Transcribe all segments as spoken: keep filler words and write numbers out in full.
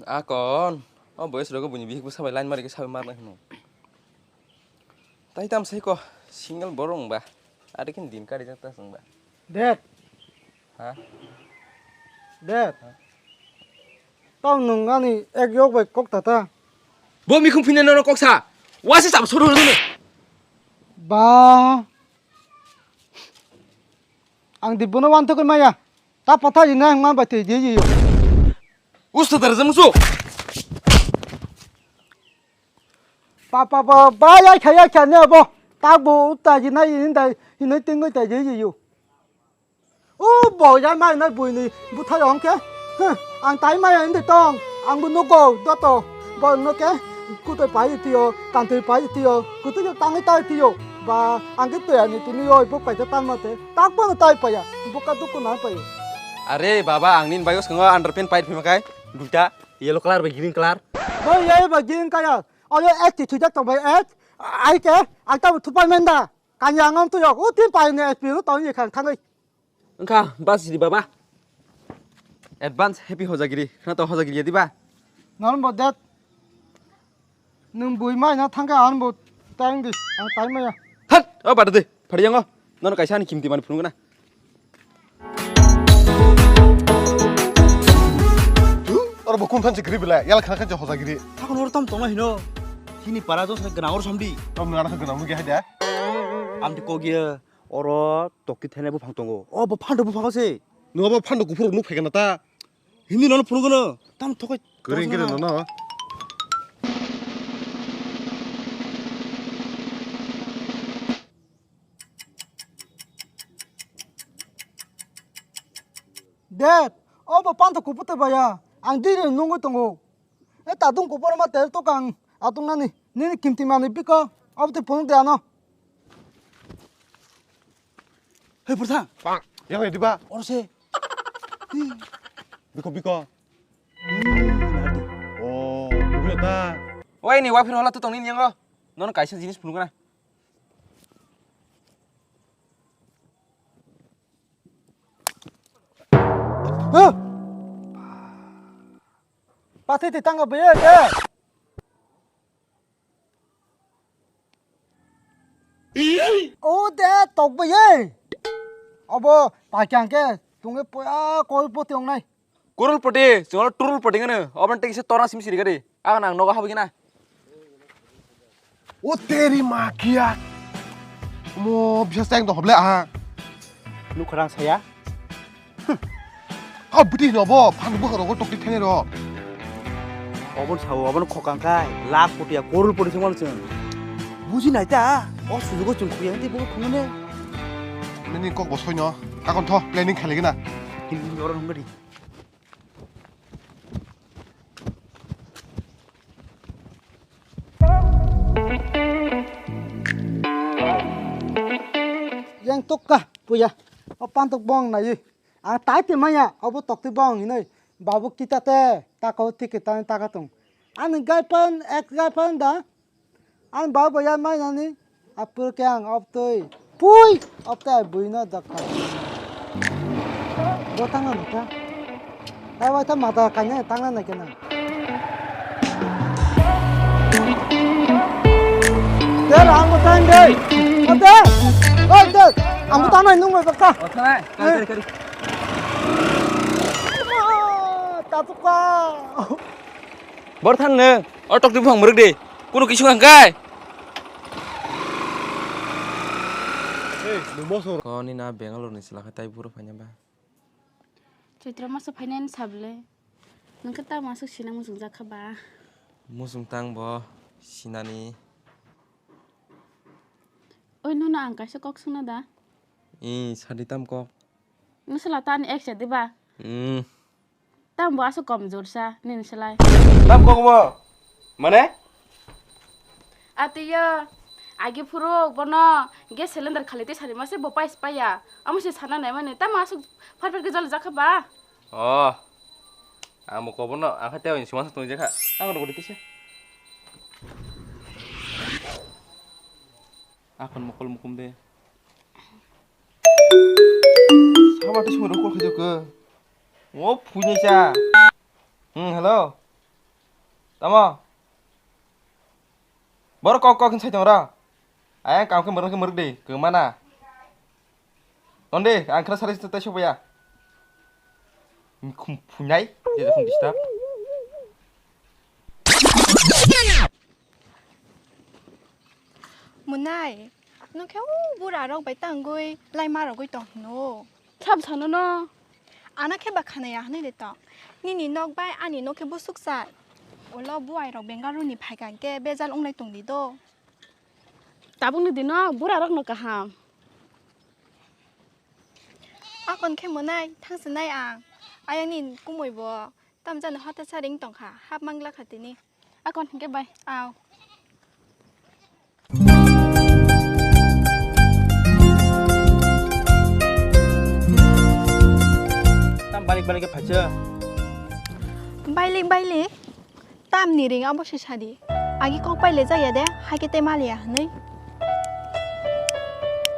Akon, o boyes rogo buini bihik bwsa bai line mari khe sabai marnai hwnwi. Tai tam sai ko, single borok wng ba. Ari khe din kari jak ta chwng ba. Dad. Ha? Dad. Tau nwng ani ek yok bai kok tata. Bo mikhung phine nono kok sa. Wasi sab soro nono. Ba. Ang di bono wan thokoi maya. Ta patha di na hwngma bai twi di yo. Usta dar jang su. Pa, pa, pa, ba, ya kha, ya kha ne bo. Ta bo uta di na yin dai, yin tingoi ta di yo. O bo ya mai na buini buthai ong khe. Huh, ang tai maya indi tong. Ang bo nugo doto. Bo no khe kutoi pai tio, kantoi pai tio, kutoi tangoi tai tio. Ba, ang khe toya ni tini oi bo paita tan mate. Tak bono tai paya. Bo ka dukun ang pai. Are baba, ang nin bayo swngo underpant pai phima kai. Duita yellow color bai green color. Bo ya ba green color. Oyo ek ti thujak tong bai ek. Ai ke, ang ta thupai menda. Kanya ngam tu yok. O tin pai ne S P ru tong ye khang thangoi. Wngkha bas di baba. Advance happy hojagiri. Khna to hojagiri di ba. Non bo det. Nwng bui mai na thangkha ang bo tang di. Ang tai maya. That, o bada de. Phari yango. Nono kaisa ani kimti mani phunukna. Oro bo kum thanse giri bela. Yala khna khanse hojagiri. Thakon oro tam tongna hino. Hini para jong sa gwnang oro samdi. Tam nana kha gwnang mugi haida. Amti kogiya. Oro tokti thainai buphang tongo. O bo phando buphango se. Nwng abo phando kuphur nuk phaikha na ta. Hindi nono phunukgwno. Tam thokai. Kwrwng khe nono. Dad, o bo phando kuphur ta baya. Ang diri nungwi tongo. E tatung kuphur ma tel tokang atung nani. Nini kimti mani biko. Abo twi phunuk de ano. Hei, Purthang. Yang ya diba? Oro se. Biko, biko. Oh, biko ta. Oi, ni wafir hola tu tongni yango. Nono kaisa jinis phunukna. Huh? Pathai twi tanga beye ke? O de tok beye. Obo pakyang ke tungwi poya koi poti ongnai. Kurul poti, chwngno turul poti ngano. Obo tei kisa torna sim siri gari. Ang nang nogo habwi gina. O teri ma kiya. Mo bisa seng do hoble aha. Nukharang saya. Ha, bwtwi hino bo, phang bwkha rogo tokti thainai ro. Obon sao, obon khokang khai, lakh kotiya, korol poti se mano chwng. Buji nai ta, o sujugo chwng khuya hwntwi bo khungo ne. Nini kok bo soino, takon tho, planning khaligina. Hindi oro hwnba di. Yang tokka, puya, o pantok bong nai. Ang tai te maya, obo tokti bong hinoi. Babu kita te, tako tiki tani taka tong. Ani gai pan, ek gai pan da. Ani babu ya mai nani. Apur ke ang op toi. Pui, op tai bui no dakha. Bo tanga mata. Tai wai ta mata kanya tanga na kena. Ter, ang bo tang dei. Ote. Oi, ter. Ang bo tang nai nung bai bakka. O, thanai. Kari, kari, kari. Tatuka. Bor than ne. O tok di buphang muruk di. Kuno kisu ang kai. Ei, nung mo sor. Ko ni na Bangalore ni sila kha tai buro phanya ba. Chaitra masa phainani sable. Nang khe tamo aswk sina muchungjak kha ba? Muchung tang bo sinani. Oi, nono ang kaisa kok swngna da? I, sadi tam kok? Nwswla ta ani ek se diba? Hmm. Tam bo aswk komjor sa nini slai. Tam kok bo? Mane? Atiyo, agi phuru bono gas cylinder khali tei sari mase bo pais paya. Amo se sana nai mani, tamo aswk phat phat ke jol jakha ba? Oh. Amo kobono, ang kha tei sima sa tong jakha. Ang rok dikisa. Akon mokol mukum de. Sabo tei sumui rok kol khaijak khe. O phuinai cha. Hmm, hello. Tamo? Borok kok kok hinwi sai tong ro. Ayang kam khe mwrwk khe mwrwk di, kwmana. Ton di, ang khna sari tei sopaya. Khum phunai, dia khum disturb. Munai, nung khe o bura rok bai tangwi lai ma rogwi tong hino. Sab sano no. Ano khe ba khanaya hwnwi le tong. Nini nok bai ani nok khe busuk sal. Ulo buai rok Bengaluru ni phai kha hwnkhe bejal wnglai tong di do. Tabuk ni dino bura rok no kaham. Akon khe Munai, thang sinai ang. Ayang ni kumui bo. Tam jani hota sa ring tong kha, hap mangla kha tini. Akon hingke bai. Aw. Tam balik balik ke phacha. Bailik bailik. Tam ni ring abo se sadi. Agi kok pai le jaya de, hai ke te maliya hanui.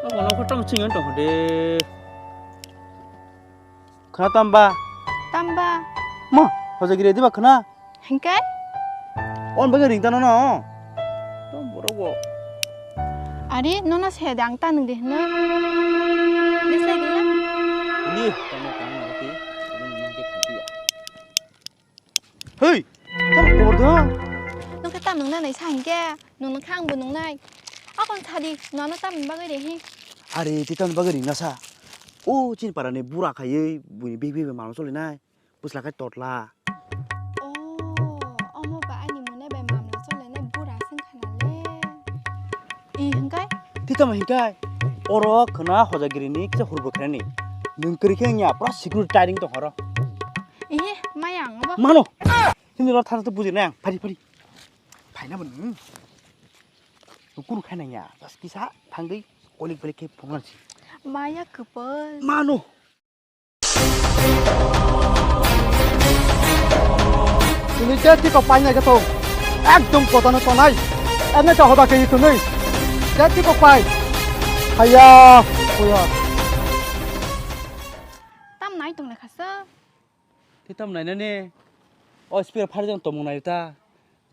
Obo no ko tong ching tong de. Khna tamba? Tamba? Ma, hoja gire diba khna? Hingkai? On bagwi ring tano no. Tom borok bo. Ari, nono se de ang tanung de hino. Neslai de la. Ni, tamo tamo ti. Tamo nang ke khati ya. Hei, tamo kobor do. Nang ke tanung na nai sa hingke. Nung nang kha ang bo nung nai. Akon sadi, nono tamni bagwi de hi. Ari, ti tamni bagwi ring na sa. O, chini para ni bura khaiwi, bui big big mamla choli nai. Pusla khai totla. Oh, omo ba ani mone bai mamla chole nai bura sing khana le. I hingkai? Ti tamo hingkai? Oro khna hojagiri ni kisa hurbo khrani. Nung kri khe nya pura security training to horo. Ihi, maya ang obo. Mano. Sini lo thang to buji nai ang. Phari, phari. Phaina bo nung. Nung kunu khaina nya. Just kisa thangwi kolik kolik khe phungan si. Maya kwpal. Mano. Tini je tiko pai nai khe tong. Ekdom kotano tonai. Ene ta hoda khe twnwi. Je tiko pai. Haya, kuya. Tam nai tong lekha sa. Te tam nai nani. O spear phari jang tomong nai ta.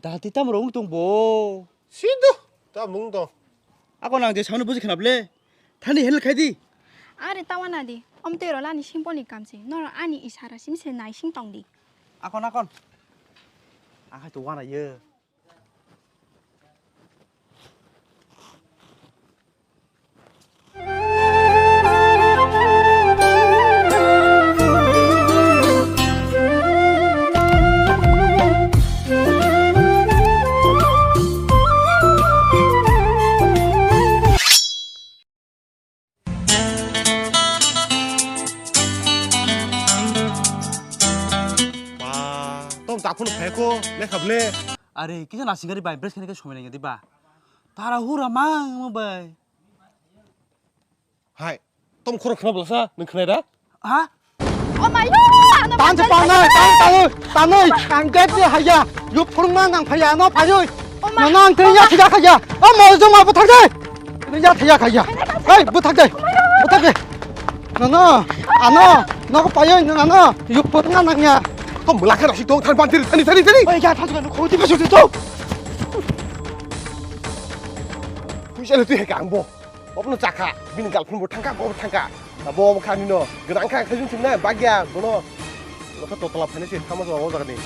Dal te tam rong tong bo. Sido, ta mung to. Ako nang je sauni buji khnap le. Thani help khai di. Are tawa na di. Om te rola ni simple ni kam si. Noro ani isara sim se nai sing tong di. Akon, akon. Ang hai to wana ye. Ba, tom ta phone phai ko, lekha ble. Are, kisa nasingari bai, bres khani ke somai nang di ba. Tara hura mang mo bai. Hai, tom khoro khna blasa, nung khnai da? Ha? Oh my God! Tan se tanai, tan tanai, tanai, ang gate de haya, yu phurung ma nang phaya no phayoi. Oh my. Nana ang tenya thida khaya, oh mo jong ma buthak de. Tenya thaya khaya. Hei, buthak de. Buthak de. Nana, ano, no ko payoi nana, yu phurung ma nang ya. Tom bela khe rasi tong than ban thiri thani thani thani. Oi ya, thajga no khoti ba sutu to. Puisa le tu he kang bo. Obono chakha, bini girlfriend bo thangkha, bo thangkha. Abo obo kha nino, gwnang kha, khaijun thumnai, bagya, bono. Lokha totala phainai se, thama jora o jaga ni.